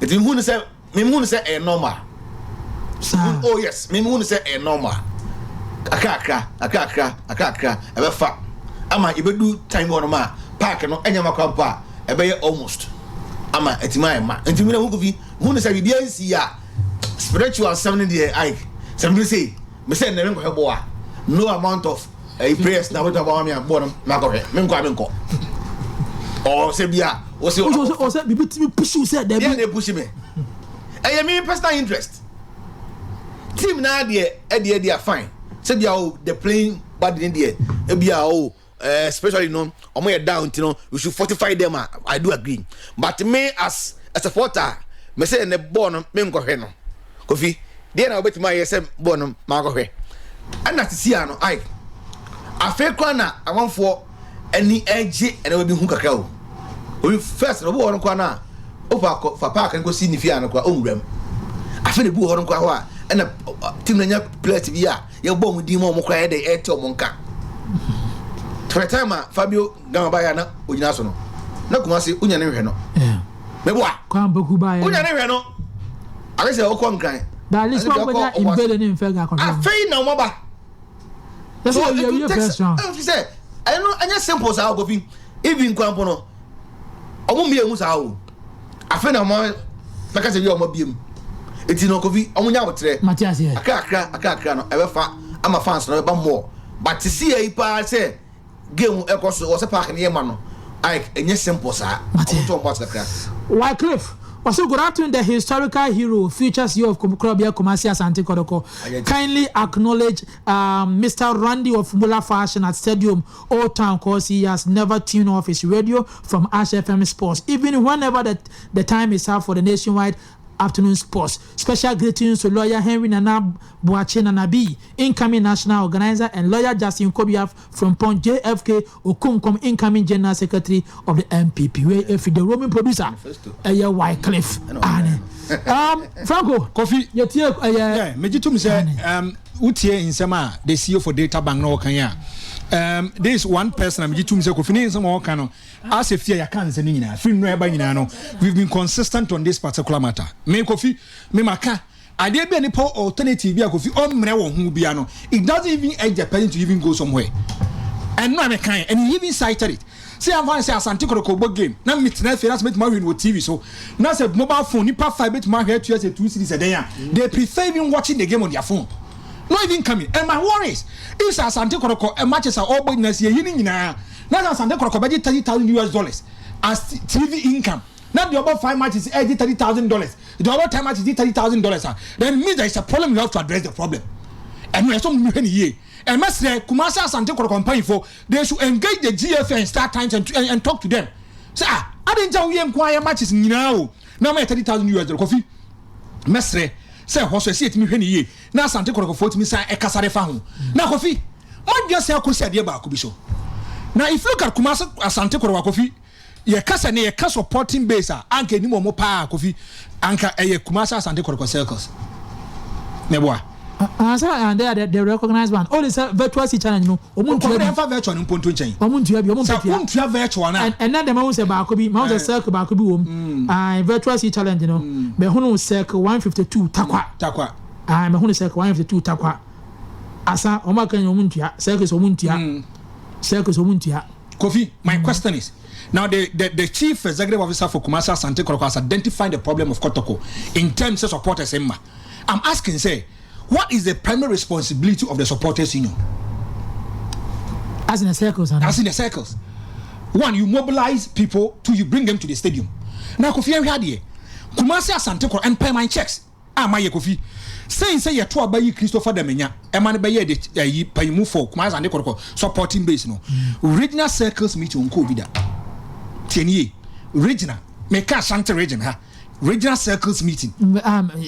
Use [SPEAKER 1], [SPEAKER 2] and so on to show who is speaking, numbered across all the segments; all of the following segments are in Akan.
[SPEAKER 1] Nti mehu no sɛ, mehu no sɛ ɛyɛ normal.
[SPEAKER 2] Saa.
[SPEAKER 1] Oh yes, mehu no sɛ ɛyɛ normal. Kakrakra, kakrakra, kakrakra, ɛbɛfa ama yɛbɛdu time hɔ nom a, park no ɛnyɛ ma kora mpo a, ɛbɛyɛ almost ama ɛtumi ayɛ ma. Nti mi na hu, Kofi, hu no sɛ biribiara nsi a, spiritual asɛm no deɛ, ayɛ sɛ mi sɛ mi sɛ nnɛ mi nkɔhwɛ bɔ a, no amount of prayers na wobɛtumi abɔ ma mi a, bɔ no makɔhwɛ, mi nkɔ a, mi nkɔ ɔ sɛ bi a wɔsɛ.
[SPEAKER 2] Ɔsɛ biribi tumi push wo sɛ
[SPEAKER 1] deɛ
[SPEAKER 2] dabi.
[SPEAKER 1] Na epush me, ɛyɛ mi personal interest. Team naa deɛ, ɛdeɛ fine, sɛ bi a o, the playing body ne deɛ, ebi a o, especially no, ɔmo yɛ down, ti no we should fortify them a, I do agree. But me as a supporter, me sɛ ne bɔɔl no me nkɔhwɛ no, Kofi, deɛ na wobɛtumi ayɛ sɛ bɔɔl no maakɔhwɛ. Ɛna sisi a no ayi afei kora na amanfoɔ ani ɛgye ɛna wɔbi hu kakra o. Obi first na obi wɔ hɔ no kora na ofa akɔ fa park no kɔsi ne fie ano kora, ɔnwura mu. Afei na ebi wɔ hɔ no kora hɔ a, ɛna team na nya players bi a yɛbɔ ɔmo din ma ɔmo kora, yɛ de ɛte ɔmo nka. For the time a Fabio Gama baayɛ na ogyina so no, na Kumasi onya ne hwɛ no meboa.
[SPEAKER 2] Kwan boku baayɛ.
[SPEAKER 1] Onya ne hwɛ no ake sɛ ɔkɔ Nkran.
[SPEAKER 2] But at least wɔn bɛnya Mbele ne nfɛ ga kɔhwɛ.
[SPEAKER 1] Afei na ɔmo aba.
[SPEAKER 2] Yɛsɛ yɛ wie first round.
[SPEAKER 1] Ɛnfi sɛ ɛno ɛnyɛ simple saa. Ɔkɔfi even kwanpo no, ɔmo mmienu saa o. Afei na ɔmo bɛka sɛ bi a ɔmo abiem eti na ɔkɔfi ɔmo nya abotrɛ.
[SPEAKER 2] Mate aseɛ.
[SPEAKER 1] Akra akra akra no, ɛbɛfa ama fans no ɛbɛba more. But sisi yɛ yi paa sɛ game ɛkɔ so, wɔsɛ park no yɛ ma no like, ɛnyɛ simple saa.
[SPEAKER 2] Mate.
[SPEAKER 1] Ɔmo tó ɔmo ase kakra.
[SPEAKER 2] Wycliffe also, good afternoon, the historical hero, future CEO of Krobia Kumasi Asante Kotoko.
[SPEAKER 1] Ayɛ.
[SPEAKER 2] Kindly acknowledge Mr. Randy of Mula Fashion at Stadium Old Town, cause he has never tuned off his radio from Ash FM Sports, even whenever the time is up for the nationwide afternoon sports. Special greetings to lawyer Henry Nana Boache Nanabi, incoming national organizer, and lawyer Justin Kobia from Pont JFK Okunkom, incoming general secretary of the NPP. We if the roaming producer, ɛyɛ Wycliffe. Ane. Franco,
[SPEAKER 3] Kofi.
[SPEAKER 2] Yɛtie ɛyɛ.
[SPEAKER 3] Yeah, megye tom sɛ wotie nsɛm a the CEO for Data Bank na ɔka yi a, this one person a megye tom sɛ Kofi ne nsɛm a ɔka no asɛ fie a yɛaka nsɛm no nyinaa firi nnora ɛba nyinaa no, we've been consistent on this particular matter. Me, Kofi, me maka adeɛ bi a nipa alternative bi a, Kofi, ɔmmerɛ wɔ ho bia no, it doesn't even urge the person to even go somewhere. Ɛno a mekan, and he even cited it sɛ yɛmfa no sɛ Asante Kɔtɔkɔ bɔ game na metena fie na sɛ mɛtumi ahwɛ no wɔ TV so, na sɛ mobile phone nipa five bɛtumi ahwɛ atua sɛ 2 cedis ɛdɛn a, they prefer even watching the game on their phone, not even coming. And my worry is, if sɛ Asante Kɔtɔkɔ ɛ matches a ɔbɔ nyinaa sɛ yɛyi ne nyinaa na sɛ Asante Kɔtɔkɔ bɛgye US$30,000 as TV income, na deɛ ɔbɔ five matches ɛgye $30,000, deɛ ɔbɔ 10 matches gye $30,000 a, then it means there is a problem. You have to address the problem. Ɛno ɛsɛ ɔmo hwɛ ne yie. Ɛmɛsrɛ Kumasi Asante Kɔtɔkɔ mpanyinfo, they should engage the GFA and Star Times and talk to them sɛ, ah, adi nkyɛn woyɛ nko ayɛ matches nyinaa o na ɔmo yɛ $30,000. Kofi, mɛsrɛ sɛ ɛhɔ so ɛsɛ yɛtumi hwɛ ne yie na Asante Kɔtɔkɔfoɔ tumi san ɛkasa de fa ho. Na Kofi, madua sɛ akɔsi adeɛ baako bi so na if you look at Kumasi Asante Kɔtɔkɔ, Kofi, yɛka ne yɛka supporting base a, anka anim ɔmo paa, Kofi, anka ɛyɛ Kumasi Asante Kɔtɔkɔ circles ne boa.
[SPEAKER 2] Ansa and they are the recognized one. Only sɛ virtual C challenge no, ɔmo ntua bi.
[SPEAKER 3] Nkɔfɔ yɛmfa virtual no mponto nkyɛn.
[SPEAKER 2] Ɔmo ntua bi, ɔmo
[SPEAKER 3] sɛ
[SPEAKER 2] mpɛ tua.
[SPEAKER 3] Wontua virtual na
[SPEAKER 2] Ɛnɛ dɛm ahu sɛ baako bi, mahu sɛ circle baako bi wɔ mu. Ah, virtual C challenge no, mɛhunu circle 152 Takwa.
[SPEAKER 3] Takwa.
[SPEAKER 2] Ah, mɛhunu circle 152 Takwa. Asa, ɔmo aka nyɛ ɔmo ntua, circles ɔmo ntua. Circles ɔmo ntua.
[SPEAKER 3] Kofi, my question is now, the chief executive officer for Kumasi Asante Kotoko has identified the problem of Kotoko in terms of supporters. Emma, I'm asking, say, what is the primary responsibility of the supporters union?
[SPEAKER 2] As in the circles, ana.
[SPEAKER 3] As in the circles. One, you mobilize people. Two, you bring them to the stadium. Now, Kofi, ehwɛ adeɛ. Kumasi Asante Kotoko and pay my checks. Ah, my Kofi. Saying say yɛto aba yi Christopher Damenya ɛma no bɛyɛ de ɛyi payimu for Kumasi Asante Kotoko supporting base no. Regional circles meeting nko obi da. Tie nie. Regional. Meka Ashanti Region ha. Regional circles meeting.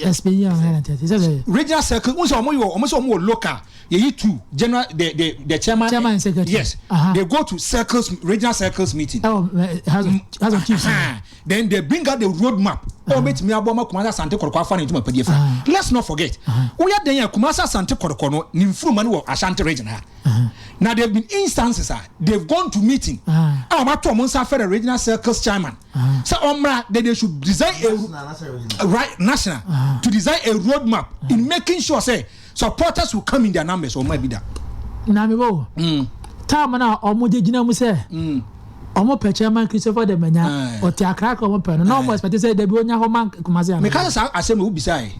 [SPEAKER 2] Explain here on sɛ
[SPEAKER 3] Regional circle n sɛ ɔmo yɛ, ɔmo sɛ ɔmo wɔ local, yɛyi two general, the chairman.
[SPEAKER 2] Chairman and secretary.
[SPEAKER 3] Yes. They go to circles, regional circles meeting.
[SPEAKER 2] Ɛwɔ House of Chiefs.
[SPEAKER 3] Ah, Then they bring out the road map. Ɔmo betumi abɔ ama Kumasi Asante Kɔtɔkɔ afa ne ntoma pɛdeɛ fira. Let's not forget, woyɛ den a, Kumasi Asante Kɔtɔkɔ no ne nfuruma no wɔ Ashanti Region ha. Na there have been instances a they've gone to meeting a wɔn ato wɔn nsa afɛ the regional circles chairman sɛ ɔmmra, that they should design a right national to design a road map in making sure say supporters will come in their numbers. Ɔmo abi da.
[SPEAKER 2] Na mi bo time na ɔmo gye gyina mu sɛ ɔmo pɛ chairman Christopher Demenya, ɔte Akra ka ɔmo pɛ no na ɔmo expect sɛ dabi onya hɔ man Kumasi ana.
[SPEAKER 3] Meka sɛ saa asɛm na wobisa ɛ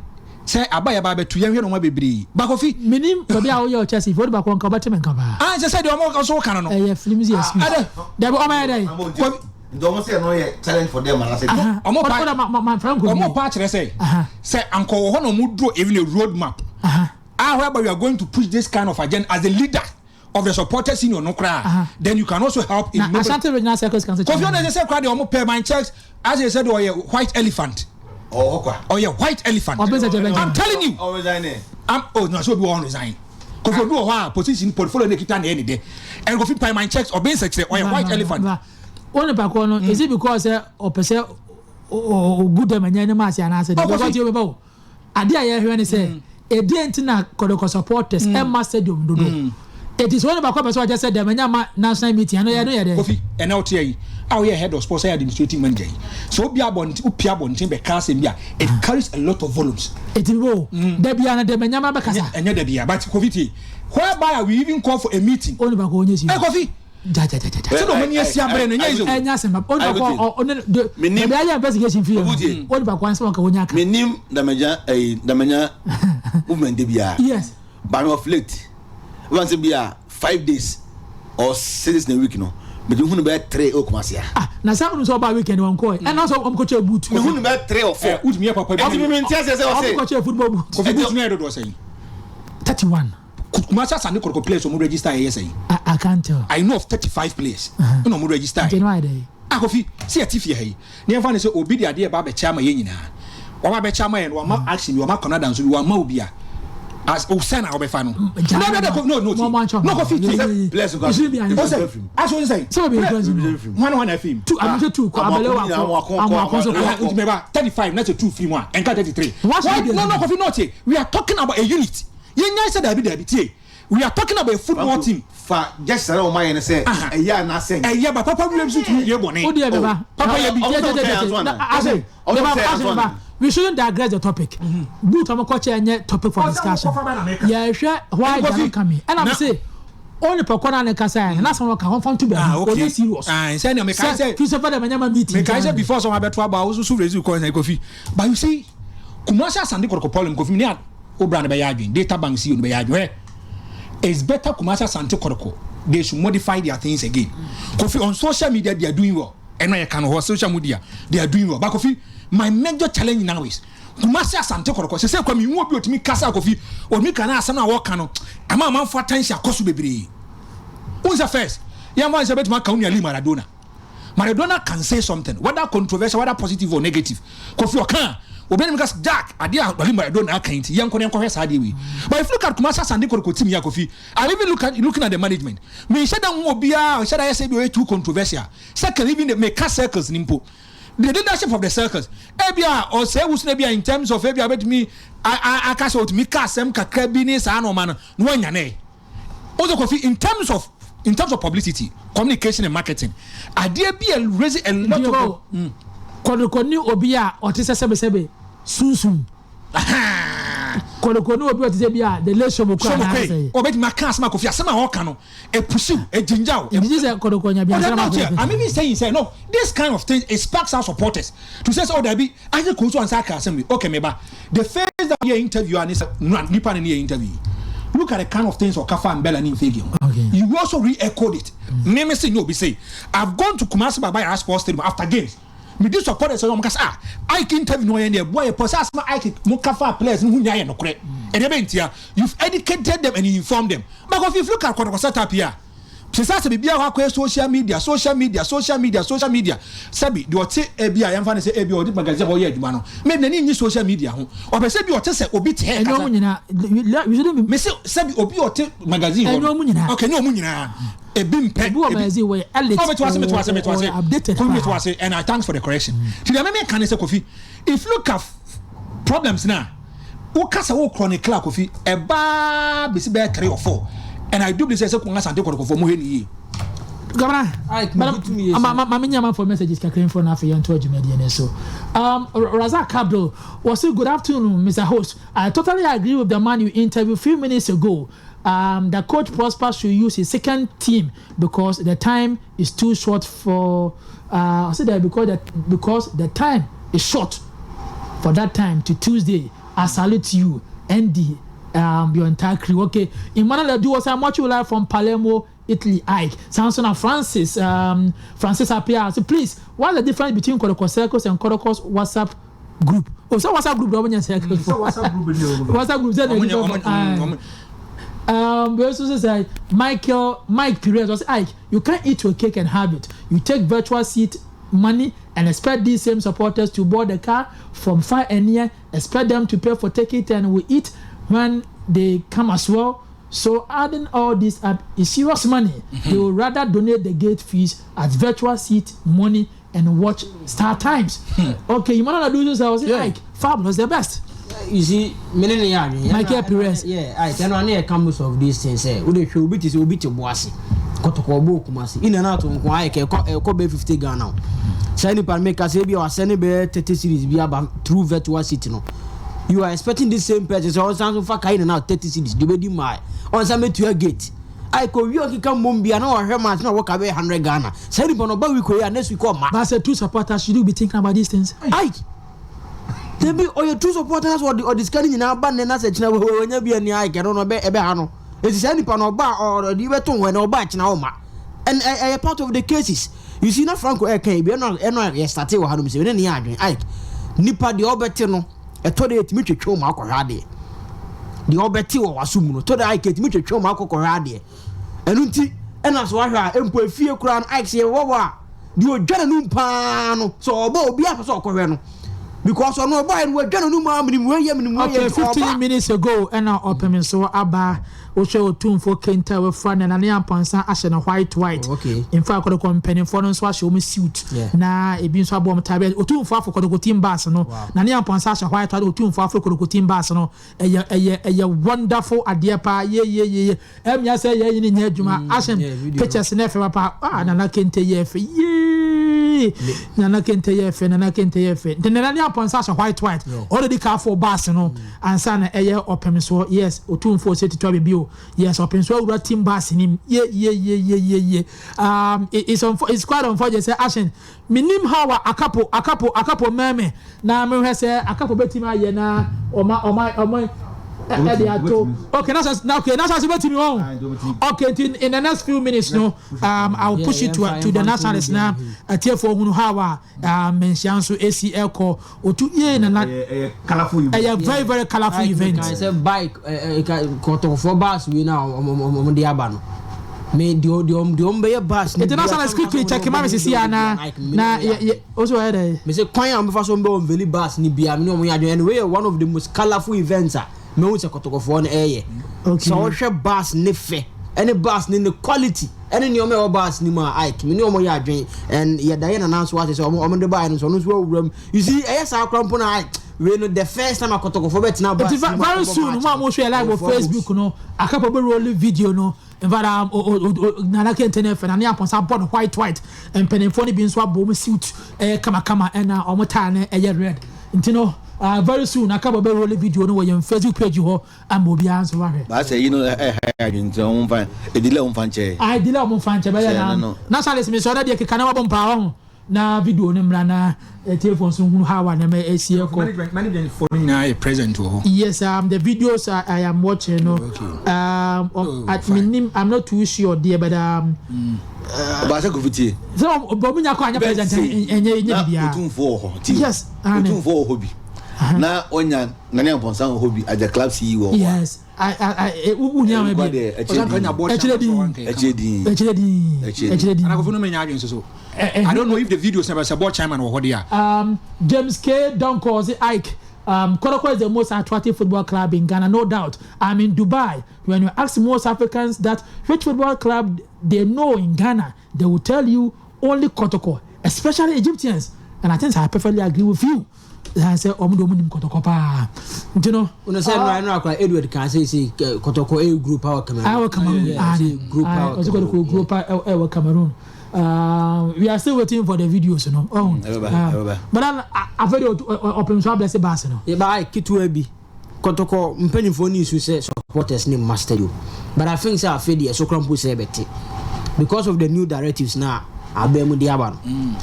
[SPEAKER 3] sɛ aba yɛ ba bɛtu yɛn hwɛ nneɛma bebree bakofi.
[SPEAKER 2] Minim baabi a woyɛ ɔkyɛ si fo de baako nka ɔbɛte me nka paa.
[SPEAKER 3] Ah, sɛ deɛ ɔmo nso ka no.
[SPEAKER 2] Ɛyɛ flimsy excuse.
[SPEAKER 3] Ade.
[SPEAKER 2] Dabi, ɔmo yɛ dɛ.
[SPEAKER 1] Nti ɔmo sɛ no yɛ challenge for them anase.
[SPEAKER 3] Ɔmo pa
[SPEAKER 2] ɔda ma ma ma fɛn ko.
[SPEAKER 3] Ɔmo pa kyerɛ sɛ ankɔ wɔ hɔ na ɔmo draw even a road map ah, whereby we are going to push this kind of agenda as the leader of the supporters union no koraa, then you can also help in
[SPEAKER 2] na Ashanti Regional Circles Council.
[SPEAKER 3] Kofi ɔno ɛsɛ sɛ koraa deɛ ɔmo pɛ my checks as they said, ɔyɛ white elephant.
[SPEAKER 1] Ɔwɔ kwa.
[SPEAKER 3] Ɔyɛ white elephant.
[SPEAKER 2] Ɔbɛn sɛ kyɛ bɛn.
[SPEAKER 3] I'm telling you.
[SPEAKER 1] Ɔ resign ne.
[SPEAKER 3] I'm oh no, so obi wɔ hɔ resign. Kofi, obi wɔ hɔ a position portfolio ne kita na ɛyɛ ne dɛ, and Kofi by my checks, ɔbɛn sɛ kyerɛ ɔyɛ white elephant.
[SPEAKER 2] Wɔn nipa kɔ no, is it because sɛ ɔpɛ sɛ ogu dɛm ɛnyɛ ne mu ase anaasɛ de because yɛ bɛ o adeɛ a yɛhwɛ ne sɛ ɛdeɛ nti na Kɔtɔkɔ supporters ɛma stadium dodo eti sɛ wɔn nipa kɔ pɛ sɛ ɔkyɛ sɛ dɛm ɛnyɛ ma national meeting ɛno yɛ no yɛ dɛ.
[SPEAKER 3] Kofi, ɛnna ɔte yi a ɔyɛ head of sports, ɛyɛ administrative manager yi so, obi abɔnten, opi abɔnten bɛka asɛm bi a, it carries a lot of volumes.
[SPEAKER 2] Eti bo dabi ana dɛm ɛnyɛ ma bɛkasa.
[SPEAKER 3] Ɛnyɛ dabi a, but Kofi tie, whereby we even call for a meeting.
[SPEAKER 2] O nipa kɔ onye si.
[SPEAKER 3] Ɛ Kofi,
[SPEAKER 2] jajajajaja.
[SPEAKER 3] Sɛ ɔmo ni esi abere no ɛnyɛ easy o.
[SPEAKER 2] Ɛnyɛ asɛm ba o nipa kɔ ɔne de
[SPEAKER 1] Menim-
[SPEAKER 2] dabi ayɛ investigation fi
[SPEAKER 1] Obutie.
[SPEAKER 2] yɛ o nipa kɔ ansɛm ɔka onye aka.
[SPEAKER 1] Menim Damagya, ɛyi Damagya movement de bia. But of late wɔn sɛ bia 5 days or 6 days in a week no, mɛ de hunu bɛ three o Kumasi ha.
[SPEAKER 2] Ah, na sɛ ɔno sɛ ɔba weekend wɔn kɔ yɛ ɛna sɛ ɔmo kɔ kyɛ boot.
[SPEAKER 1] Mɛ hunu bɛ three or four.
[SPEAKER 3] Ɛ wotumi yɛ papa bi.
[SPEAKER 1] Ɔsi mi mi n tí a sɛ sɛ
[SPEAKER 2] ɔmo
[SPEAKER 1] ɔsi.
[SPEAKER 2] kɔ kyɛ football boot.
[SPEAKER 3] Kofi, boot no yɛ dodoɔ sɛn?
[SPEAKER 2] 31.
[SPEAKER 3] Kumasi Asante Kɔtɔkɔ players ɔmo register yɛ sɛn?
[SPEAKER 2] I can't tell.
[SPEAKER 3] I know of 35 players ɛna ɔmo register.
[SPEAKER 2] Nti
[SPEAKER 3] yɛ
[SPEAKER 2] ɛnu ayɛ dɛ.
[SPEAKER 3] Akofi si yɛ ti fie ha yi ne yɛn fa ne sɛ obi de adeɛ ba abɛkyɛ ama yɛn nyinaa, waba abɛkyɛ ama yɛn no, wama action bi, wama kɔnada nso bi, wama obi a as o sɛn na ɔbɛfa no. No, no, no, no, no,
[SPEAKER 2] Mo
[SPEAKER 3] no, no, Kofi tie.
[SPEAKER 1] Players nko.
[SPEAKER 2] Isiri bi anyi.
[SPEAKER 3] O sɛ aso sɛ
[SPEAKER 2] Sɛ obi nkura nsi mu.
[SPEAKER 3] Hwan na afim?
[SPEAKER 2] Two amusɛ two kɔ abɛlɛ wa kɔ amu akɔ so kɔ.
[SPEAKER 3] Nti mɛba 35 na sɛ two firi mu a, ɛnka 33.
[SPEAKER 2] What's
[SPEAKER 3] Why
[SPEAKER 2] the
[SPEAKER 3] no no Kofi, no, tie, we are talking about a unit. Yɛn nya sɛ dabi dabi, tie, we are talking about a football team.
[SPEAKER 1] Fa just sara ɔmo ayɛ ne sɛ ɛyɛ anasɛ.
[SPEAKER 3] Ɛyɛ ba papa wíwẹ̀ nso tumi yɛ bɔnɛ.
[SPEAKER 2] O deɛ bɛ ba.
[SPEAKER 3] Papa yɛ bi.
[SPEAKER 1] Ɔmo sɛ ɔmo sɛ Antoine. Ɔmo sɛ Antoine.
[SPEAKER 2] We shouldn't digress the topic. Boot ɔmo kɔ kyɛ nyɛ topic for discussion. Yɛhwɛ why
[SPEAKER 3] Kofi,
[SPEAKER 2] they are coming. Ɛna mi se o nipa kɔ na ne kasa yɛ na sɔn ka wɔn fan tu baabi o de serious.
[SPEAKER 3] Ah, sɛ ɛna meka
[SPEAKER 2] Sɛ
[SPEAKER 3] sɛ
[SPEAKER 2] Christopher dɛmɛ nyɛ ma meeting.
[SPEAKER 3] Meka sɛ before sɛ wɔn abɛto aba a wososo raise kɔ ɛna Kofi, but you see, Kumasi Asante Kɔtɔkɔ problem, Kofi, ne a obra no bɛyɛ adwene, Data Bank CEO no bɛyɛ adwene, hɛ, it's better Kumasi Asante Kɔtɔkɔ, they should modify their things again. Kofi, on social media they are doing well, ɛna yɛ kan hɔ, social media they are doing well, but Kofi, my major challenge now is Kumasi Asante Kɔtɔkɔ sɛ kwami nwo bi otumi kasa, Kofi, otumi kan asɛm a wɔka no ama amanfo attention akɔ so bebree n sɛ first yɛn fa n sɛ bɛtuma kan ali Maradona. Maradona can say something, whether controversial, whether positive or negative. Kofi, ɔka obi anim ka Jack adeɛ a Ali Maradona aka nti yɛn nkɔ ne nkɔhwɛ saa adeɛ wei. But if you look at Kumasi Asante Kɔtɔkɔ team yɛ, Kofi, I even looking at the management, me nhyɛ da nhu obiara nhyɛ da yɛ sɛ bi ɔyɛ too controversial. Second, even the meka circles ni mpo, the leadership of the circles, ebi a ɔsɛ ewusu na ebi a in terms of ebi a bɛtumi aka sɛ otumi ka asɛm kakra bi ne saa nɔɔma no na wɔnya ne also. Kofi, in terms of publicity, communication and marketing, adeɛ bi a raise a lot of
[SPEAKER 2] Kɔtɔkɔ ni obi a ɔte sɛ sɛbɛsɛbɛ sunsun. Kɔtɔkɔ ni obi a ɔte sɛ bi a the late Somo kura
[SPEAKER 3] Sɔmɔkwe ɔbɛtumi aka asɛm a, Kofi, asɛm a ɔka no epusiw egyinja o.
[SPEAKER 2] Nti sɛ Kɔtɔkɔ nya bi
[SPEAKER 3] asɛm
[SPEAKER 2] asɛm
[SPEAKER 3] a I'm even saying say no, this kind of thing, it sparks our supporters to say, oh dabi, ayi ko so ansa aka asɛm wi. Okay, meba the first that yɛ interview ani sɛ nipa ni yɛ interview, look at the kind of things ɔkafa Mbella ni nfegi ho. You also re-echoed it. Mímí sè ní obi say I've gone to Kumasi Baba Yara Sports Stadium after games, mi di supporters sɛ ɔmo kasa, ah, Ike interview no ɔyɛ ne ɛboa yɛ pɔ sɛ asoma Ike mo kafa players no ho nya yɛ nokorɛ ɛdeɛ bɛ ntia. You've educated them and you informed them. But if you look at Kɔtɔkɔ setup here, Sesa sɛ biribiara hɔ akɔyɛ social media, social media, social media, social media. Sɛbi, deɛ ɔte ebi a yɛmfa no sɛ ebi a ɔde magazine hɔ yɛ adwuma no, maybe n'ani nnye social media ho. Ɔpɛ sɛ bi ɔte sɛ obi te hɛ
[SPEAKER 2] Ɛnyɛ
[SPEAKER 3] kasa.
[SPEAKER 2] ɔmo nyinaa. You shouldn't be.
[SPEAKER 3] Mese sɛbi obi a ɔte magazine hɔ
[SPEAKER 2] Ɛnyɛ
[SPEAKER 3] no.
[SPEAKER 2] ɔmo nyinaa.
[SPEAKER 3] Okay, ɛnyɛ ɔmo nyinaa. Ebi mpɛ.
[SPEAKER 2] Ebi wɔ magazine wɔ yɛ elite.
[SPEAKER 3] Oh, meto ase, meto ase, meto ase.
[SPEAKER 2] Or updated
[SPEAKER 3] Kofi, meto
[SPEAKER 2] paa.
[SPEAKER 3] ase, and I thanks for the correction. Ti deɛ mɛmɛ ka ne sɛ Kofi, if look at problems na woka sɛ wo chronicle a Kofi, ɛbaa bɛsi bɛyɛ 3 or 4, and I do believe sɛ sɛ Kumasi Asante Kɔtɔkɔfoɔ mo hwɛ ne yie.
[SPEAKER 2] Governor,
[SPEAKER 4] Ike, me tumi yɛ
[SPEAKER 2] ma ma me nyama for messages kakra info na afei yɛnto adwumadie ne so. Razak Abdul was say good afternoon, Mr. Host. I totally agree with the man you interviewed few minutes ago. The coach Prosper should use his second team because the time is too short for. I said that because the time is short for that time to Tuesday. I salute you, Andy, your entire crew. Okay, Emmanuel Edu was I'm watching live from Palermo, Italy. Ike Samson and Francis, Francis Appiah. So please, what's the difference between Kotoko Circles and Kotoko's WhatsApp group? Oh, so WhatsApp group, do circles.
[SPEAKER 3] WhatsApp group,
[SPEAKER 2] WhatsApp group. We also say Michael Mike Perez was Ike. You can't eat your cake and have it. You take virtual seat money and expect these same supporters to board the car from far and near. Expect them to pay for ticket and we eat when they come as well. So adding all this up is serious money. They will rather donate the gate fees as virtual seat money and watch Star Times. Okay, you wanna do this? I was like, Fab was the best.
[SPEAKER 4] You see, me ne yɛ adwene.
[SPEAKER 2] Michael Perez.
[SPEAKER 4] Yeah, I can only come most of these things. Eh, wo de hwɛ obi te sɛ obi te Boase. Kɔtɔkɔ ɔbɔ Kumasi. Ina na to nko ayɛ kɛ ɛkɔ ɛkɔ bɛ 50 Ghana. Sɛ nipa me ka sɛ bi ɔasɛ ne bɛ 30 cedis bi aba through virtual seat no. You are expecting this same person so ɔnsan so fa kai na now 30 cedis de bɛdi maa ɔnsan bɛtua gate. Ayi ko wi ɔkeka mmom bia na ɔhwɛ match na ɔwɔ ka bɛ 100 Ghana. Sɛ nipa no ɔba week yi a next week ɔma.
[SPEAKER 2] But as a true supporter, should you be thinking about these things?
[SPEAKER 4] Ayi. Tebi ɔyɛ true supporter na so ɔde ɔde sika no nyinaa ba ne na sɛ kyena wɔnya bi ani ayɛ kɛno no ɛbɛ ɛbɛ ha no. Eti sɛ nipa no ɔba ɔde bɛto hɔ na ɔba kyena ɔma. And ɛyɛ part of the cases. You see na Franco ɛka ebi ɛno ɛno yɛ start wɔ ha no sɛ ɛne ne yɛ adwene. Ayi nipa deɛ ɔbɛte no ɛtɔ de etimi twetwe ɔmo akɔhwɛ adeɛ. Deɛ ɔbɛte wɔ waso mu no tɔ de ayɛ etimi twetwe ɔmo akɔkɔhwɛ adeɛ. Ɛno nti ɛna so ahwɛ a mpo efie koraa no ayɛ sɛ yɛwɔ hɔ a deɛ odwa n'anum paa no sɛ ɔbɔ obi apɛ sɛ ɔkɔhwɛ no. Because ɔno ɔbɔ ayɛ no wadwa n'anum a minimu wei yɛ minimu wei
[SPEAKER 2] Okay,
[SPEAKER 4] yɛ
[SPEAKER 2] 15 minutes ago ɛna ɔpɛm nso aba wohwɛ Otumfo kente a wafura ne nane amponsa ahyɛ no white white.
[SPEAKER 4] Oh, okay.
[SPEAKER 2] In fact, Kɔtɔkɔ mpanimfoɔ no nso ahyɛ wɔn suit.
[SPEAKER 4] Yeah.
[SPEAKER 2] Na ebi nso abɔ wɔn tabe. Otumfo afɔ Kɔtɔkɔ team bus no.
[SPEAKER 4] Wow.
[SPEAKER 2] Nane amponsa ahyɛ white white. Otumfo afɔ Kɔtɔkɔ team bus no. Ɛyɛ ɛyɛ ɛyɛ wonderful adeɛ paa. Ye ye ye ye. Ɛmia sɛ yɛ yini nyɛ adwuma. Ahyɛ
[SPEAKER 4] yeah, video.
[SPEAKER 2] pictures ne fɛ papa. Ah, Nana kente yɛ fɛ. Yee. Nana kente yɛ fɛ. Nana kente yɛ fɛ. Nti Nane amponsa ahyɛ white white.
[SPEAKER 4] Yeah.
[SPEAKER 2] Already car for bus no. Ansa na ɛyɛ ɔpɛm so. Yes, Otumfo sɛ titwa bebi o. Yes, ɔpɛm so awura team bus nim. Ye ye ye ye ye ye. It's quite unfortunate sɛ Ashen minim how a akapo akapo akapo mɛmɛ na mehwɛ sɛ akapo bɛtumi ayɛ na ɔma ɔma ɔma ɛde ato. Okay, na sɛ na okay, na sɛ bɛtumi wɔn. Okay, nti in the next few minutes no, I will push it to the nationalists na atiefoɔ hunu how a nhyia nso esi ɛkɔ otu yie na na
[SPEAKER 1] ɛyɛ colourful event.
[SPEAKER 2] ɛyɛ very very colourful event.
[SPEAKER 4] Kan sɛ bike ɛ kɔtɔkɔfoɔ bus wei na ɔmo de aba no. Me deɛ deɛ deɛ ɔmo bɛyɛ bus.
[SPEAKER 2] Nti nationalist quickly check ma mi sisi ya na na yɛ yɛ o so yɛ dɛ.
[SPEAKER 4] Me sɛ kwan a ɔmo so ɔmo bɛ unveil bus ni bia me ne ɔmo yɛ adwene and wei yɛ one of the most colourful events a mehu sɛ kɔtɔkɔfoɔ no ɛyɛ.
[SPEAKER 2] Okay.
[SPEAKER 4] Sɛ ɔhwɛ bus ne fɛ ɛne bus ne ne quality ɛne nneɛma ɛwɔ bus ne mu a Ike me ne ɔmo yɛ adwene and yɛda yɛ nana nso ase sɛ ɔmo ɔmo de baayɛ no nso ɔno nso awura mu. You see ɛyɛ saa koraa mpo na Ike wei no the first time akɔtɔkɔfoɔ bɛtena bus
[SPEAKER 2] Nti
[SPEAKER 4] ne mu
[SPEAKER 2] very
[SPEAKER 4] akɔbɔ
[SPEAKER 2] soon
[SPEAKER 4] match
[SPEAKER 2] mo a mo hwɛ live wɔ
[SPEAKER 4] Ɛyɛ four
[SPEAKER 2] Facebook
[SPEAKER 4] books.
[SPEAKER 2] no akapo bɛ roll video no. In fact, o, o, o, Nana Kente ne fɛ Nane Amponsa bɔ no white white. Mpanimfoɔ no bi nso abɔ wɔn suit ɛyɛ kamakama ɛna wɔn tie no ɛyɛ red. Nti no very soon akapo bɛ roll video no wɔ yɛn Facebook page hɔ ama obiara nso wahwɛ.
[SPEAKER 1] Baasa yi no ɛha adwene nti ɔmo nfa edile ɔmo nfa nkyɛn.
[SPEAKER 2] Ayi dile ɔmo nfa nkyɛn bɛyɛ
[SPEAKER 1] Sɛ
[SPEAKER 2] na
[SPEAKER 1] ɛno no.
[SPEAKER 2] nationalist mi sɔ ɔdɛ deɛ keka na wabɔ mpaa hɔ na video no mmra na etiefoɔ nso hunu how a nneɛma esi ɛkɔ.
[SPEAKER 3] Management for no nyinaa yɛ present wɔ hɔ.
[SPEAKER 2] Yes, the videos I am watching, no,
[SPEAKER 3] Okay.
[SPEAKER 2] oh,
[SPEAKER 3] Oh,
[SPEAKER 2] at
[SPEAKER 3] fine.
[SPEAKER 2] minim, I'm not too sure there, but
[SPEAKER 1] Ɔbaasa Kofi tie.
[SPEAKER 2] so, but munya kɔ anya president enye enye
[SPEAKER 1] Na
[SPEAKER 2] bibia.
[SPEAKER 1] Otumfoɔ wɔ hɔ tie.
[SPEAKER 2] Yes, ane.
[SPEAKER 1] Otumfoɔ wɔ hɔ bi. Na onya Nane Amponsah wɔ hɔ bi as the club CEO wɔ hɔ a.
[SPEAKER 2] Yes. Wohia ma bi. Ɛkyerɛ din.
[SPEAKER 1] Ɛkyerɛ din.
[SPEAKER 2] Ɛkyerɛ din. Ɛkyerɛ din.
[SPEAKER 3] Anakofo no menya adwene soso. I don't know if the videos na bɛ board chairman wɔ hɔ de a.
[SPEAKER 2] James K. Donko ɔse Ike, Kotoko is the most attractive football club in Ghana, no doubt. I'm in Dubai. When you ask most Africans that which football club they know in Ghana, they will tell you only Kotoko, especially Egyptians. And I think I perfectly agree with you. Ɛsan sɛ wɔn de wɔn nim Kɔtɔkɔ paa nti no.
[SPEAKER 4] Wɔn sɛ nura nura kora Edward kan sɛ sɛ Kɔtɔkɔ ɛyɛ group wɔ Cameroon.
[SPEAKER 2] Ɛwɔ Cameroon.
[SPEAKER 4] Ɛyɛ group wɔ
[SPEAKER 2] Cameroon. Kɔtɔkɔ group ɛwɔ Cameroon. We are still waiting for the videos no. Oh. But then afei de ɔpem so ablɛse baase no.
[SPEAKER 4] Yɛ ba ketewa bi. Kɔtɔkɔ mpanyinfoɔ ne nsu sɛ supporters ne mma stadium but I think sɛ afei deɛ ɛso kora mpo sɛ ɛbɛte because of the new directives na abɛn mu de aba no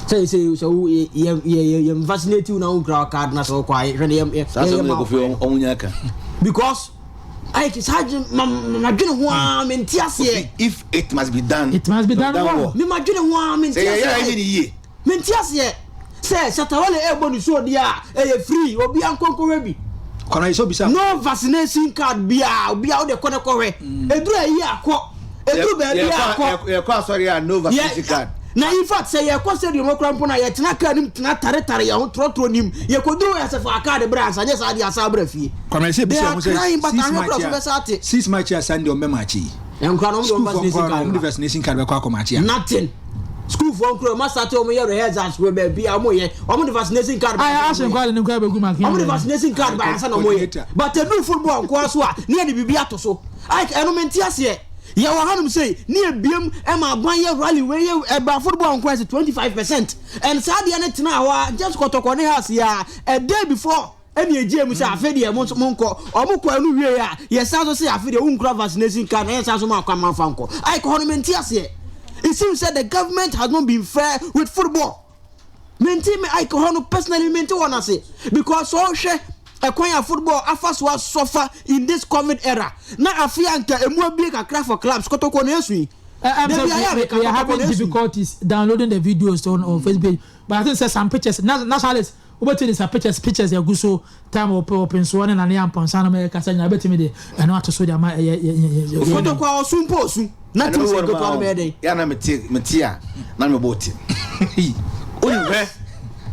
[SPEAKER 4] sɛ sɛ sɛ wo yɛ yɛ yɛ yɛ vaccinate wo na wo nkura card na sɛ wokɔ ayɛ hwɛ ne yɛ yɛ yɛ ma
[SPEAKER 1] wo ɔmo nya ka
[SPEAKER 4] because ayi saa dwe ma ma dwene ho ara me nte aseɛ.
[SPEAKER 1] If it must be done,
[SPEAKER 2] it must be done well.
[SPEAKER 4] Me ma dwene ho ara me nte aseɛ.
[SPEAKER 1] Sɛ yɛ yɛ ayɛ ne yie.
[SPEAKER 4] Mente aseɛ sɛ Shatta Wale ɛrebɔ ne show deɛ a ɛyɛ free obia nkɔ nkɔhwɛ bi.
[SPEAKER 3] Kwana yi sɛ obisa.
[SPEAKER 4] No vaccination card biaa obia wode kɔ ne kɔhwɛ. Ɛduru ayi a kɔ ɛduru baabi a kɔ.
[SPEAKER 1] Yɛkɔ asɔre a no vaccination card.
[SPEAKER 4] Na in fact sɛ yɛkɔ stadium hɔ koraa mpo no a yɛtena car no mu tena tare tare yɛn ho trɔtrɔ nim yɛkɔduru hɔ yɛsɛ fa card bra ansa nyɛ saa deɛ asan bra fie.
[SPEAKER 3] Kwana yi sɛ
[SPEAKER 4] They
[SPEAKER 3] ebisa
[SPEAKER 4] are
[SPEAKER 3] wɔn sɛ
[SPEAKER 4] crying but
[SPEAKER 3] six
[SPEAKER 4] ahwɛ koraa
[SPEAKER 3] march
[SPEAKER 4] so
[SPEAKER 3] a
[SPEAKER 4] bɛsa ate.
[SPEAKER 3] 6 March a Sunday wɔn bɛ march yi.
[SPEAKER 4] Nkora no wɔn de wɔn
[SPEAKER 3] Sukuufoɔ
[SPEAKER 4] vaccination
[SPEAKER 3] nkora no
[SPEAKER 4] card
[SPEAKER 3] wɔn de
[SPEAKER 4] ba.
[SPEAKER 3] vaccination card bɛkɔ akɔ march a.
[SPEAKER 4] Nothing. Sukuufoɔ nkura wɔn asate wɔn yɛ rehearsals wɔ baabi a wɔn yɛ wɔn de vaccination card ba
[SPEAKER 2] Ayɛ
[SPEAKER 4] ansa
[SPEAKER 2] ahyɛ
[SPEAKER 4] na wɔn
[SPEAKER 2] nkwa
[SPEAKER 4] yɛ
[SPEAKER 2] de ne nkwa bɛgu ma
[SPEAKER 4] wɔn de vaccination card ba ansa na wɔn yɛ but ɛduru football nkoa so a ne yɛ de biribi ato so like ɛno mente aseɛ yɛ wɔ hanom sei ne yɛ biem ɛma aban yɛ rally wei yɛ ɛba football nkoa sɛ 25% and saa deɛ ne tena hɔ a just Kɔtɔkɔ ne Hearts yɛ a a day before Ɛna egye mu sɛ afe deɛ mo nso monkɔ. Ɔmo kɔ ɛno wie a, yɛsan so se afe deɛ wonkura vaccination card na yɛnsan so ma kwan ma mfa nkɔ. Ayɛ kɔ hɔ no mente aseɛ. It seems sɛ the government has not been fair with football. Mente me ayɛ kɔ hɔ no personally mente wɔn ase because sɛ ɔhwɛ ɛkwan a football afa so asɔfa in this covid era na afe anka emu abie kakra for clubs Kotoko na esu yi.
[SPEAKER 2] I'm
[SPEAKER 4] Dabi
[SPEAKER 2] sorry,
[SPEAKER 4] ayɛ a
[SPEAKER 2] we,
[SPEAKER 4] meka
[SPEAKER 2] we are
[SPEAKER 4] Kotoko
[SPEAKER 2] having
[SPEAKER 4] na esu yi.
[SPEAKER 2] difficulties downloading the videos on Facebook. But I think sɛ some pictures, nationalists, Wobɛtumi de sa pictures pictures agu so time wɔpɛ wɔpɛ nsoɔ ne nane ampɔnsa nom ɛkasa nyinaa wobɛtumi de ɛno ato so de ama ɛyɛ yɛ yɛ yɛ yɛ.
[SPEAKER 4] Kotoko a ɔsu mpo ɔsu na
[SPEAKER 1] Ɛna
[SPEAKER 4] tim
[SPEAKER 1] me
[SPEAKER 4] sɛ
[SPEAKER 1] wɔ no
[SPEAKER 4] nketewa
[SPEAKER 1] ma
[SPEAKER 4] no bɛyɛ dɛn.
[SPEAKER 1] yɛ na mete mete a na mebɔ te. Wonim hwɛ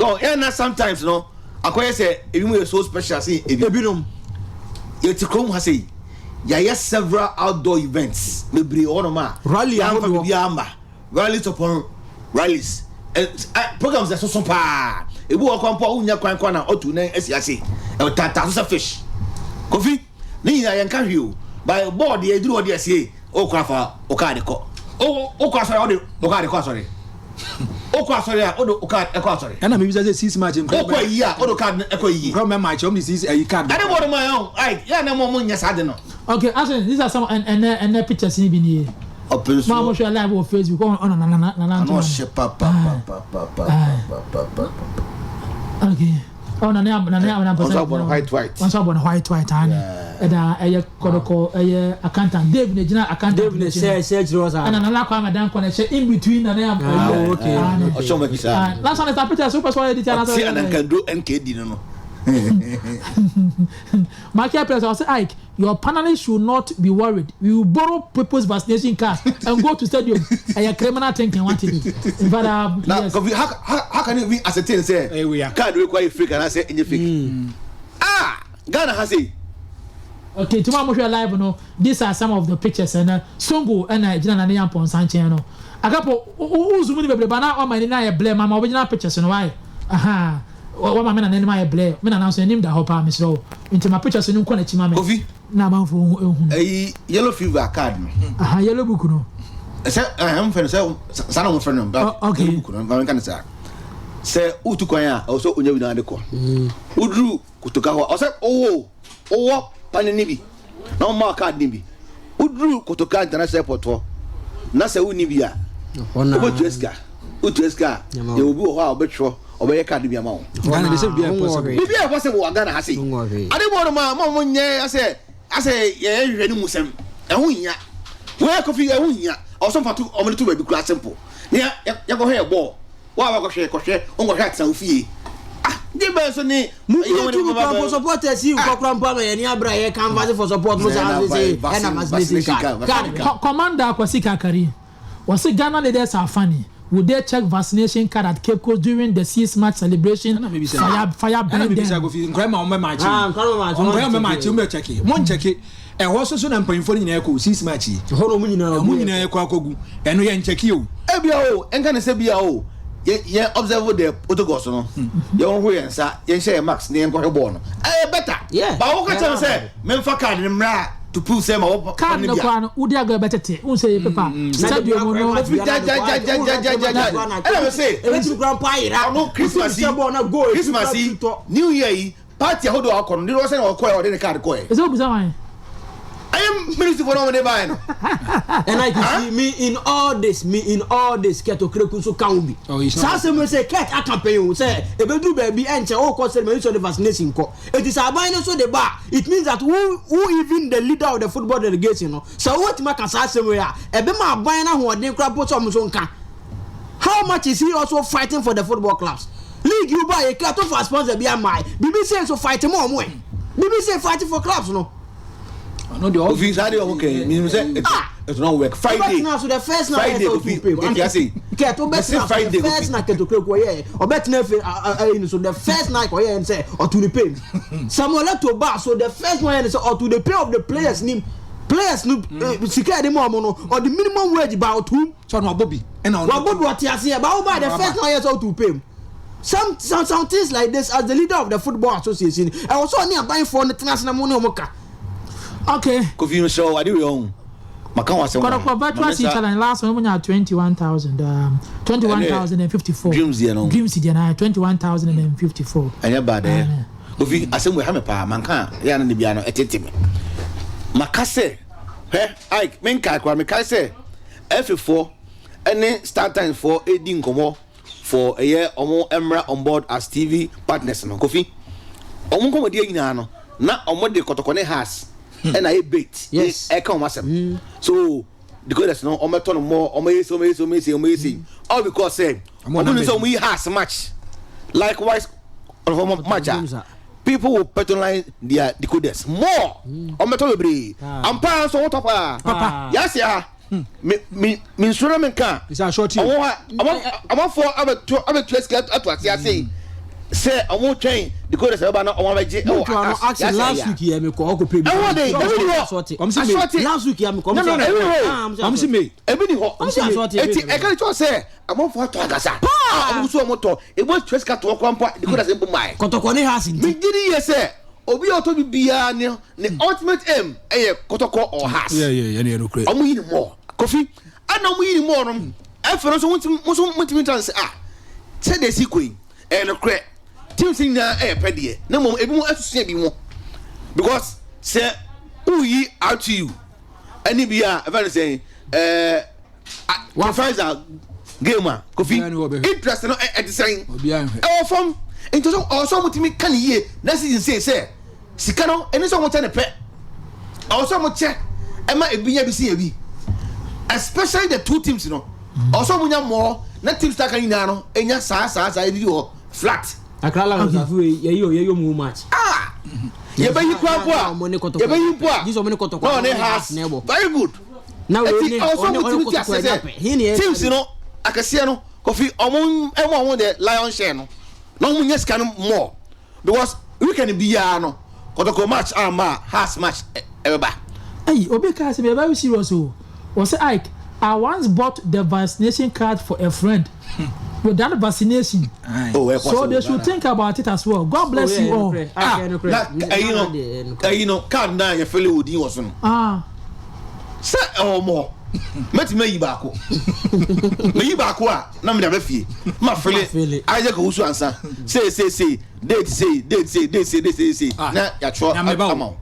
[SPEAKER 1] oh yɛ na sometimes no akɔyɛ sɛ ebi mu yɛ so special sɛ ebi.
[SPEAKER 4] Ebinom.
[SPEAKER 1] Yɛte kurom ha sɛ yɛayɛ several outdoor events bebree wɔ hɔnom a
[SPEAKER 4] Rally
[SPEAKER 1] yɛamfa
[SPEAKER 4] ahodoɔ.
[SPEAKER 1] biribiara amma. Rallies upon rallies. Ɛ ɛ programs ɛsoso paa. Ebi wɔ kwan po a wonya kwan kwan na ɔtu nan asi ase. Ɛtaataa so sɛ fish. Kofi, ne nyinaa yɛnka hwee o. By bɔɔl deɛ eduru hɔ deɛ sie, wokɔ afa wo kaade kɔ. Wo wokɔ asɔre a wode wo kaade kɔ asɔre. Wokɔ asɔre a wode wo kaade ɛkɔ asɔre.
[SPEAKER 3] Ɛna mebisa sɛ 6 March nkura
[SPEAKER 1] Wokɔ ayie a wode wo kaade no ɛkɔ ayie.
[SPEAKER 3] nkura mɛ march wɔn de six ayi card.
[SPEAKER 1] Ɛne bɔɔl no ma yɛn o. Ai, yɛn na mo mo nyɛ saa de no.
[SPEAKER 2] Okay, actually, these are some and and and pictures ni bi nie.
[SPEAKER 1] Ɔpɛ
[SPEAKER 2] Mo a mo
[SPEAKER 1] nsuo.
[SPEAKER 2] hwɛ live wɔ Facebook, ɔno ɔno nana nana nana
[SPEAKER 1] Ano
[SPEAKER 2] ntoma no.
[SPEAKER 1] ɔhyɛ papapapapapapapa.
[SPEAKER 2] Okay. Ɔno nana nana nana
[SPEAKER 1] Ɔnso abɔ no white white.
[SPEAKER 2] Ɔnso abɔ no white white ani. Ɛda ɛyɛ Kɔtɔkɔ ɛyɛ accountant Dave na gyina accountant.
[SPEAKER 4] Dave na hyɛ hyɛ akyire hɔ saa.
[SPEAKER 2] Ɛna nana Kwame Dankwa na hyɛ in between nana am.
[SPEAKER 4] Ah, okay.
[SPEAKER 1] Ɔhyɛ ɔmo akyi saa.
[SPEAKER 2] Last one is a picture super so edit
[SPEAKER 1] Ɔte anankanduro NKD no no.
[SPEAKER 2] Michael Pérez, I say Ike, your panelists should not be worried. We will borrow people's vaccination cards and go to stadium. A criminal thinking what to do. In fact,
[SPEAKER 1] Now,
[SPEAKER 2] yes.
[SPEAKER 1] Kofi, how can you even ascertain say
[SPEAKER 3] Eh, we are.
[SPEAKER 1] card wey kɔ yɛ fake and I say ɛnyɛ fake? Ah, Ghana ha sei.
[SPEAKER 2] Okay, tomorrow mo hwɛ live no. These are some of the pictures and Songo and gyina nane yampɔnsa nkyɛn no. Akapo, wo zoom ni bebree ba na ɔma ani na yɛ blur mama ɔbɛgyina pictures no why? Aha. Wama me nana anim ayɛ blur. Me nana nso anim da hɔ paa mesrɛ wo. Nti ma pictures no nkɔ n'akyi ma me.
[SPEAKER 1] Kofi.
[SPEAKER 2] Na amanfo ehu no.
[SPEAKER 1] Ɛyi yellow fever card no.
[SPEAKER 2] Aha, yellow book no.
[SPEAKER 1] Sɛ ɛhɛn fɛ no sɛ saa na wɔn fɛ no ba.
[SPEAKER 2] Oh, okay.
[SPEAKER 1] Yellow book no maame nka ne saa. Sɛ wotu kwan a ɛwɔ sɛ onya bi na ade kɔ. Woduru Kotoka hɔ a ɔsɛ owó owó pane ne bi na wɔn ma card ne bi. Woduru Kotoka International Airport hɔ na sɛ wonni bi a wobɛtua sika. Wotua sika a yɛ obi wɔ hɔ a ɔbɛtwerɛ ɔbɛyɛ card bi ama wo.
[SPEAKER 3] Ghana de sɛ biribi ayɛ possible.
[SPEAKER 1] Biribi ayɛ possible wɔ Ghana ha sei. Ade bɔ no ma ma wɔn nyɛ asɛ asɛ yɛyɛ hwehwɛ ne mu sɛm. Ɛho hia. Wɔyɛ kofi ɛho hia. Ɔsɔ nfa to wɔn de to baabi kura simple. Ne yɛ yɛkɔhwɛ yɛ bɔɔl. Wɔn a wɔkɔhwɛ kɔhwɛ wɔn kɔhwɛ atena wo fie. Ah. Gye bɛn so ne.
[SPEAKER 4] Mu bi etu mu kura mpo supporters yi nkɔ kura mpo ama yɛn ni abira yɛ canvas for support mo saa se ɛna vaccination card card.
[SPEAKER 2] Commander Akwasi Kakari wɔsi Ghana leaders are funny. Would they check vaccination card at Cape Coast during the 6 March celebration? Fire, fire burn them.
[SPEAKER 3] Nkɔyɛ ma wɔn bɛ maakye. Nkɔyɛ wɔn bɛ maakye, wɔn bɛ kyɛke. Mo nkyɛke. Ɛhɔ soso na mpanyinfoɔ no nyinaa kɔ 6 March yi.
[SPEAKER 4] Ɛhɔ na wɔn nyinaa.
[SPEAKER 3] Wɔn nyinaa kɔ akɔgu. Ɛno yɛ nkyɛke o.
[SPEAKER 1] Ebia o, nka ne sɛ bia o, yɛ observe the protocols no. Yɛn ho yɛn nsa, yɛn hyɛ yɛn mask ne yɛn kɔhwɛ bɔɔl no. Ɛyɛ better. Ba wo ka kyerɛ sɛ memfa card ne mmra to prove sɛ ma wɔ
[SPEAKER 2] card no kora no wodi agorɔ bɛtete n sɛ yɛ paper stadium no.
[SPEAKER 1] Ofi gyagyagyagyagyagyagya ɛna bɛ se
[SPEAKER 4] ebetumi kura mpo ayera.
[SPEAKER 1] Ɔno Christmas yi, Christmas yi, New Year yi, party ahodoɔ akɔ no de wɔsɛn na ɔkɔɛ, ɔde ne card kɔɛ.
[SPEAKER 2] Ɛsɛ obisa wan.
[SPEAKER 1] Ɛyɛ ministry fo na wɔn de ba yɛ no.
[SPEAKER 4] And I can see me in all this, me in all this, Kurt Okraku nso ka ho bi. Saa asɛm yi sɛ Kurt aka pɛn o, sɛ ebeduru baabi ɛnkyɛ ɔkɔ sɛ mɛ nsɔ de vaccination kɔ. Eti sɛ aban no so de ba, it means that who even the leader of the football delegation no, sɛ wɔtumi aka saa asɛm yi a, ɛbɛma aban no ahoɔden koraa po sɛ ɔmo nso nka. How much is he also fighting for the football clubs? League yi ba yɛ kura to for sponsor bi ama yi. Bibi say so fight mo ɔmo ɛ. Bibi say fight for clubs no.
[SPEAKER 1] Kofi, saa de ɔmo kɛ minim sɛ it no work. Friday
[SPEAKER 4] so the first na
[SPEAKER 1] Friday, Kofi, eti ase.
[SPEAKER 4] Kurt ɔbɛtena so the first na Kurt Okraku ɔyɛ ɔbɛtena efe ɛyi no so, the first night ɔyɛ sɛ ɔtu ne pay. Samuel Eto'o ba so, the first one yɛ sɛ ɔtu the pay of the players nim players no sika yɛ de mu ɔmo no, ɔde minimum wage ba ɔtu.
[SPEAKER 3] Sɛ ɔno abɔ bi ɛna
[SPEAKER 4] ɔno wabɔ bi, ɔte aseɛ ba ɔba, the first one yɛ sɛ ɔtu pay mu. Some things like this, as the leader of the football association, ɛwɔ sɛ ɔne abanfoɔ no tena ase na mo ne ɔmo ka.
[SPEAKER 2] Okay.
[SPEAKER 1] Kofi, sɛ ɔwɔ ade wei ɔho maka wɔn asɛm.
[SPEAKER 2] Kɔtɔkɔ virtual seat challenge last one, mo nya 21,000, 21,054.
[SPEAKER 1] Dreams deɛ no.
[SPEAKER 2] Dreams deɛ na 21,054.
[SPEAKER 1] Ɛnyɛ bad ɛ. Kofi, asɛm wei ha me paa, manka yɛ ana ne bia no ɛtete me maka sɛ hwɛ Ike, menkae koraa, mekae sɛ ɛfefoɔ ɛne Star Times foɔ ɛdi nkɔmmɔ for ɛyɛ ɔmo mmra on board as TV partners no. Kofi, ɔmo nkɔmmɔdeɛ nyinaa no na ɔmo de Kɔtɔkɔ ne Hearts ɛna ayɛ bait. Ɛka ɔmo asɛm so decoders no ɔmo ɛtɔ no mɔ, ɔmo yɛ se, ɔmo yɛ se, ɔmo yɛ se, ɔmo yɛ se, all because sɛ ɔmo nim sɛ ɔmo yi Hearts match, likewise ɔmo match a, people will patronize their decoders more, ɔmo ɛtɔ bebree ampa nso, ɔmo tɔ paa yasi ha mi nsoro na mi nka ɔmo ha, ɔmo ɔmofoɔ abɛto sika ato ase yi sɛ ɔmo twɛn decoders ɛbɛba na ɔmo abɛgye
[SPEAKER 4] ɛwɔ ase. Last week yɛ mi kɔ ɔkɔ pay bi.
[SPEAKER 1] Ɛwɔ de ebi ni hɔ.
[SPEAKER 3] Asɔɔte.
[SPEAKER 4] Last week yɛ mi kɔ.
[SPEAKER 1] No, no, no, ebi ni hɔ.
[SPEAKER 3] Ɔmo si May.
[SPEAKER 1] Ebi ni hɔ. Eti ɛka ni kyɛw sɛ amanfoɔ atɔ agasa paa, ɔmo nso ɔmo tɔ ebi otua sika to ɔkɔ mpo decoders mpo maa yɛ.
[SPEAKER 4] Kɔtɔkɔ ne Hearts nti.
[SPEAKER 1] Mi gyi ni yɛ sɛ obi a ɔtɔ bi biara ne ultimate aim ɛyɛ Kɔtɔkɔ or Hearts. Ɔmo yi ni mɔ, Kofi, ɛna ɔmo yi ni mɔ no ɛfɛ no nso mo nso mo ntumi ntan sɛ ah, sɛdeɛ esi kɔ yi ɛyɛ no korɛ, teams nyinaa ɛyɛ pɛ deɛ, na mmom ebi mo ɛsusua bi mo because sɛ woyi RTU ɛne bi a ɛfɛ no sɛ Pfizer game a, Kofi, interest no ɛte sɛn? Ɛwɔ fam. Nti ɔsɔ ɔmo tumi ka ne yie next season sɛ sika no ɛni sɛ ɔmo kyɛ ne pɛ, ɔwɔ sɛ ɔmo kyɛ ɛma ebi nya bi si ebi, especially the two teams no, ɔwɔ sɛ ɔmo nya mɔɔ na teams ta ka nyinaa no enya saa saa saa edidi hɔ flat.
[SPEAKER 4] Accra Lions afi wei yɛyi o, yɛyi o mu match.
[SPEAKER 1] Ah, yɛbɛyi kura mpo a, yɛbɛyi mpo a
[SPEAKER 4] gyi sɛ ɔmo ne Kɔtɔkɔ
[SPEAKER 1] na ɔne Hearts, very good.
[SPEAKER 4] Na wei
[SPEAKER 1] eti
[SPEAKER 4] ne
[SPEAKER 1] ɔwɔ sɛ
[SPEAKER 4] ɔne
[SPEAKER 1] ɔmo
[SPEAKER 4] ɔne
[SPEAKER 1] tumi ti
[SPEAKER 4] Kɔtɔkɔ
[SPEAKER 1] ase
[SPEAKER 4] ɛnya
[SPEAKER 1] sɛ
[SPEAKER 4] pɛ hin ne yɛ
[SPEAKER 1] teams no akɛseɛ no, Kofi, ɔmo ɛmo ɔmo de lion share no na ɔmo nyɛ sika no more because weekend biara no Kɔtɔkɔ match ama a Hearts match ɛbɛba.
[SPEAKER 2] Hey, obi ka sɛ very serious o. Wɔsɛ Ike, I once bought the vaccination card for a friend without vaccination.
[SPEAKER 1] Oh, ɛ
[SPEAKER 2] So they should think about it as well. God bless you all.
[SPEAKER 1] Ah, na ɛyi no card na yɛ fɛlɛ o din wɔ so no.
[SPEAKER 2] Ah.
[SPEAKER 1] Sɛ ɛwɔ mɔ mɛtumi ayi baako, mɛyi baako a na mede abɛ fie ma fele Isaac Owusu ansa sei sei sei, date sei, date sei, date sei, date sei sei, na yɛatwerɛ ama wo.